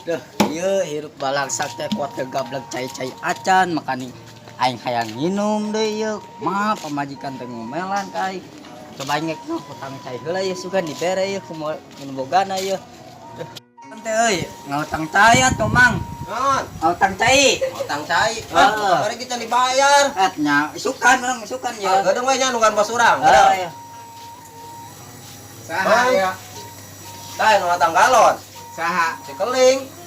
Duh, ieu hirup balangsak teh kuat teu gablek cai-cai acan, makani aing hayang nginum deui ieu. Mah pamajikan teh ngomelan ka aing. Coba aing ngek hutang cai heula ieu sugan dibere ieu kumaha mun bogana ieu. Duh, teh euy, ngahutang cai atuh Mang. Naon? Ngahutang cai. Utang cai. Heeh. Ah, kamari kita dibayar. Et nya isukan urang isukan Ah, ya. geudeung we nya nungguan bos urang. Heeh. Saha ya? Tah nu ngatang galon. Saha? Si Keling.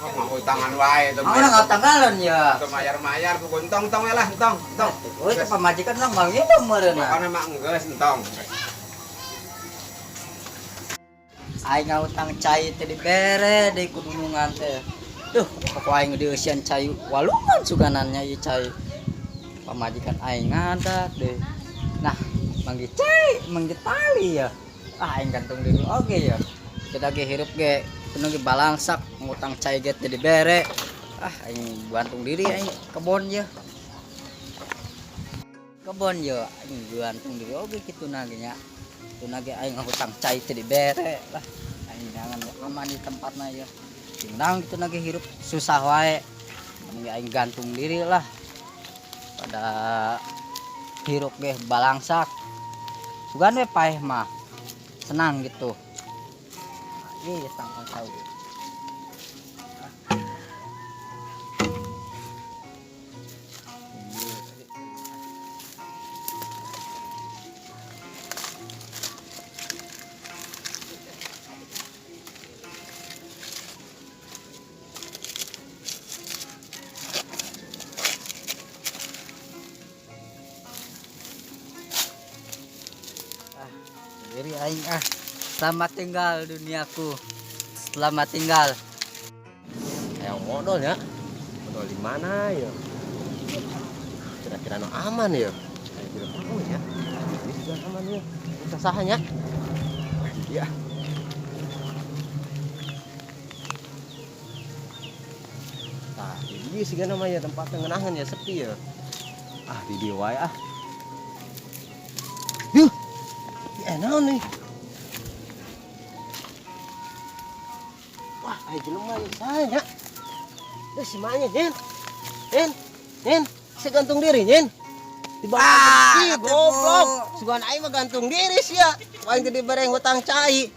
Oh, mau hutangan wae tuh. Mau urang ngahutang galon ya. Teu mayar-mayar pukul entong entong we lah, entong, entong. Euy, teh pamajikan urang moal nginum meureunna. Pokokna mah enggeus entong. Aing ngahutang cai teh dibere deui ku dunungan teh. Duh, pokok aing dieusian cai walungan suganannya ieu cai. Pamajikan aing ngadak deh. Nah, manggih cai, manggih tali ya. Ah, aing gantung diri oge ya. Kita ge hirup ge penuh ge balangsak ngutang cai ge teh dibere. Ah, aing gantung diri aing kebon ya. Kebon ya, aing gantung diri oge kitu na ge nya. Kitu na ge aing ngahutang cai teh dibere lah. Aing jangan aman di tempatna ya. Tinggal gitu na ge hirup susah wae. Mending aing gantung diri lah. Pada hirup ge balangsak. Sugan we paeh mah. Senang gitu. Iya, tangkal tahu. Diri aing ah. Selamat tinggal duniaku. Selamat tinggal. Hayang modal ya. Modal di mana ya? Kira-kira nu aman ya? Ayo tidak tahu ya. Ini juga aman ya. Kita sahanya. Iya. Tah, di dieu sih namanya tempat ngenahan ya sepi ya. Ah, di dieu wae ah. Yuh. Naon nih? Wah, aya jelema ieu saha nya? Si maanya, Nyen. Nyen. Nyen, si gantung diri, Nyen. Di bawah Ah, si goblok. Sugan aing mah gantung diri sia. Aing teh dibere hutang cai.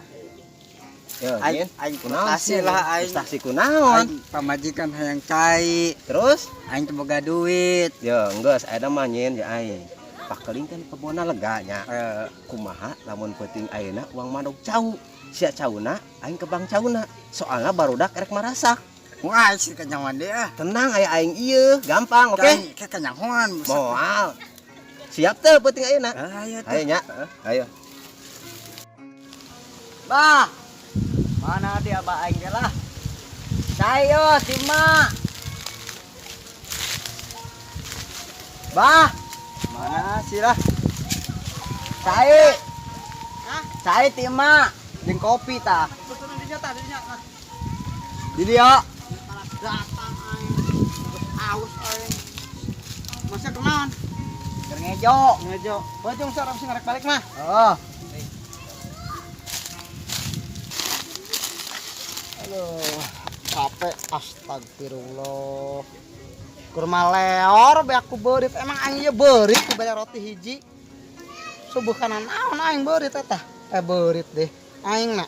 Ya, Aing Nyen. aing Kunaon frustasi sih, lah aing. Frustasi kunaon? Aing pamajikan hayang cai. Terus? Aing teu boga duit. Ya, enggeus aya mah Nyen ya aing. Pakeling kan kebonna lega nya. Kumaha lamun peuting ayeuna uang mandog cau. Sia cauna, aing ke bank cauna. Soalna barudak erek marasak. Wah, si kenyangan deh ah. Tenang aya aing ieu, gampang, oke? Okay? Kayak kenyangan. Moal. Siap teu peuting ayeuna? Ayo tuh. Ayo nya. Ayo. Bah. Mana dia abah aing lah? Sayo, Sima. Bah. Mana sih lah? Cai. Cai Tima. Jeung kopi tah. Di dia. Datang aing. Aus aing. Masih kenaon? Keur ngejo. Ngejo. Bojong seorang sing rek balik mah. Oh. Aduh, capek astagfirullah. Kurma leor be aku beurit. Emang aing ieu beurit ku bayar roti hiji. Subuh kana naon aing beurit eta? Beurit deh. Aing na.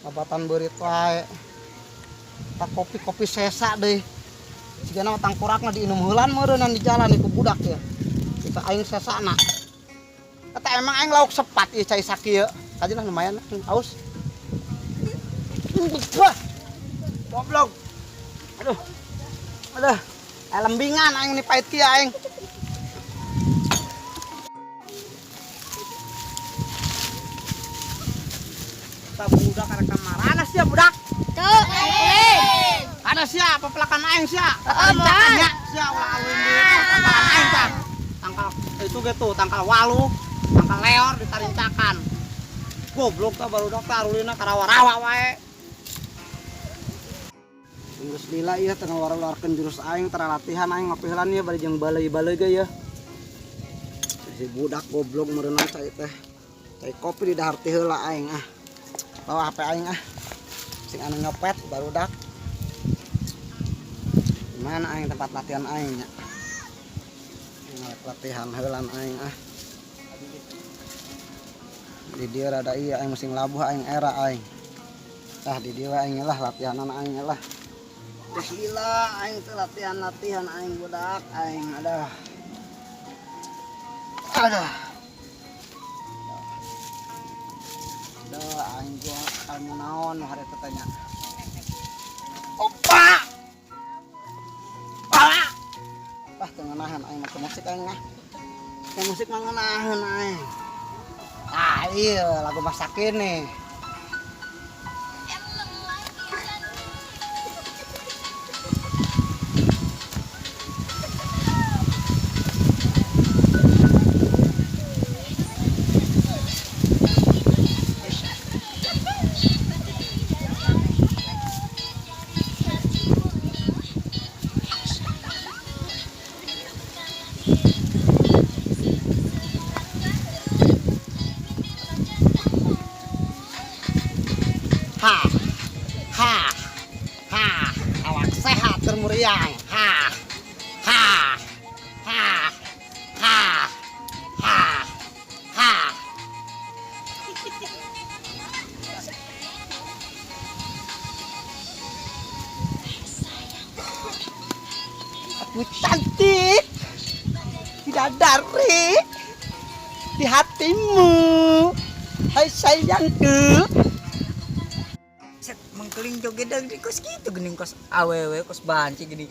Babatan beurit wae. Tak kopi-kopi sesa deh. Sigana mah tangkurakna diinum heulan meureunnan di jalan iku budak ya. Kita aing sesana. Eta emang aing lauk sepat ieu cai sakieu. Kaji lah lumayan aus. Wah. Goblok. Aduh. Aduh. Lembingan aing ni pahit kieu aing. Ta budak arek ka marana sia budak? Tuh, aing. Kana sia pepelakan aing sia. Heeh, moal. Nya sia ulah alun deui tangkalan aing tah. Tangkal itu ge tuh, tangkal walu, tangkal leor ditarincakan. Goblok tah barudak tah arulina karawa-rawa wae. Geus lila ieu teh ngaluar-luarkeun jurus aing tara latihan aing ngopi heula ieu bari jeung baleui-baleui ge ieu. Si budak goblok meureunna cai teh. Cai kopi di dahar ti heula aing ah. Bawa HP aing ah. Sing anu nyopet barudak. Mana aing tempat latihan aing nya? Latihan heulan aing ah. Di dieu rada ieu aing mesti ngelabuh aing era aing. Tah di dieu aing lah latihanan aing lah. Gila aing teh latihan-latihan aing budak aing aduh. Aduh. Aduh aing gua ilmu naon nu harita teh nya. Opa. Pala. Ah teu ngeunaheun aing mah musik aing mah. Teu musik mah ngeunaheun aing. Ah iya lagu masa kini. Ha ha ha, awak sehat termuriang. Ha ha ha ha ha ha. Aku cantik bidadari di hatimu, hai sayangku. Set mengkeling joget di kos gitu geuning kos awewe kos banci gini.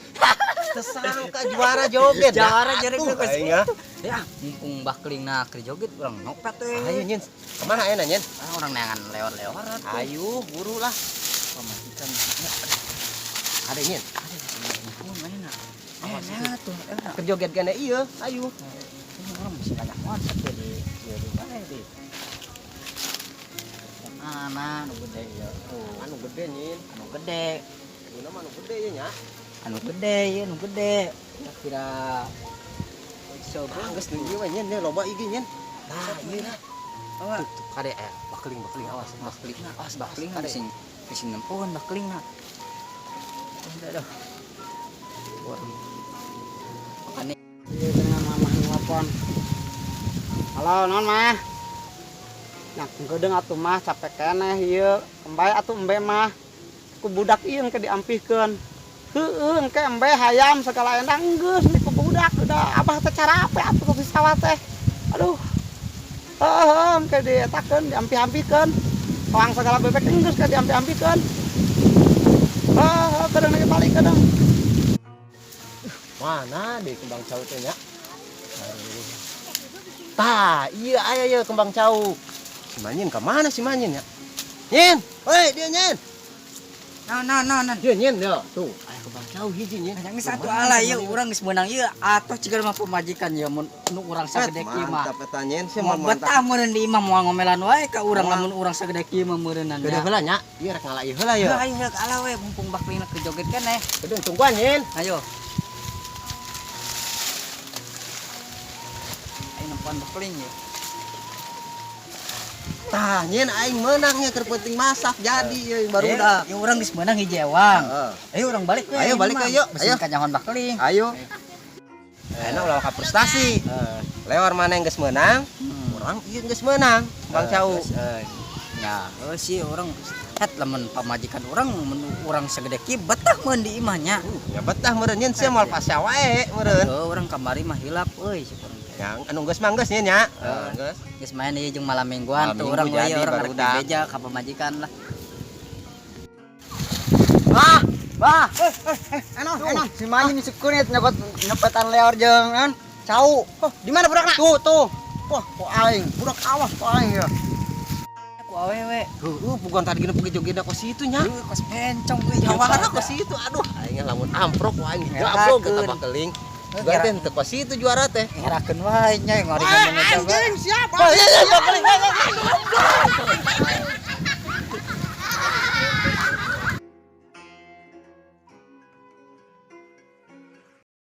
Tersangka juara joget. Juara jere Atuh, kos aing ah. gitu. Ya, mumpung bakling nah keur joget urang nyopet we. Ayo nyen. Kemana ayeuna nyen? Ah, urang neangan lewat-lewat atuh. Ayo buru lah. Pamajikan. Ada nyen. Ada mana? Awas tuh. Keur joget gana ieu, ayo. Ini orang masih banyak konsep ya di ieu di mana di. Mana anu gede ya tuh. Anu gede nyen. Anu gede. Guna mah anu gede ye nya. Anu gede ya, anu gede. Kira-kira coba Geus nu ieu mah nyen, loba ieu nyen. Tah ieu lah. Awas. Tuh, kade bakling bakling awas. Bakling Awas bakling kade. sing sing nempoan bakling na. Udah dah. Makanya Iya dengan mamah nelpon. Halo, non mah. Nah, geudeng atuh mah capek keneh ieu. Kembali atuh embe mah. Ku budak ieu engke diampihkeun. Heueuh engke embe hayam segala endang geus nih ku budak udah abah teh cara apa atuh ke sawah teh. Aduh. Heueuh engke dietakeun diampih-ampihkeun. Soang segala bebek geus ke diampih-ampihkeun. Heueuh kedeung lagi balik kedeung. Mana deh kembang cau teh nya? Aduh. Tah, iya aya ye kembang cau. Si Manyin ke mana si Manyin ya? Nyin, woi dia Nyin. Nah, nah, nah, nah. Dia Nyin dia. Tuh, aya kembang cau hiji Nyin. Yang satu ala ieu urang geus meunang ieu atuh ciga mah pamajikan ieu mun nu urang sagede kieu mah. Mantap eta Nyin, sia Moal mah mantap. betah meureun di imah moal ngomelan wae ka urang lamun urang sagede kieu mah meureunan Gede nya. heula nya, ieu rek ngala ieu heula ye. Ayo rek ala we mumpung baklingna keur joget keneh. Gede tungguan Nyin. Ayo. Ayo nempoan bakling ye. Tah, nyen aing meunang nya keur penting masak jadi euy barudak. Ya urang geus meunang hiji ewang. Heeh. Ayo urang balik we. Ayo, balik we, yuk. Ayo Ayo. kanyahoan bakling. Ayo. Enak ulah ka prestasi. Lewar mana yang geus meunang, urang ieu geus meunang, Bang Cau. Ya, sih urang het lamun pamajikan urang mun urang sagede kieu betah meun di imah nya. Ya betah meureun nyen sia moal pasea wae meureun. Heuh, urang kamari mah hilap euy si urang teh. Yang anu geus mah geus nyen nya. Heeh, geus. Geus main ieu jeung malam mingguan Malam tuh minggu urang we jadi, urang rek barudak. dibeja ka pamajikan lah. Bah, bah. Enon, enon. Si Manyin si Kunit nyokot nyopetan leor jeung naon? Cau. Oh, di mana budakna? Tuh, tuh. Wah, ku aing. Budak awas ku aing ya. Ku awewe. Heueuh, puguan tadi gini pergi joget kos situ nya. Heuh, kos bencong euy. Jawara kos situ, aduh. Aing lamun amprok ku aing gablok eta bakeling. Juga teh teu kos situ juara teh. Ngerakeun wae nya ngori ngomong eta. Anjing, siap. Oh, iya, iya, bakeling.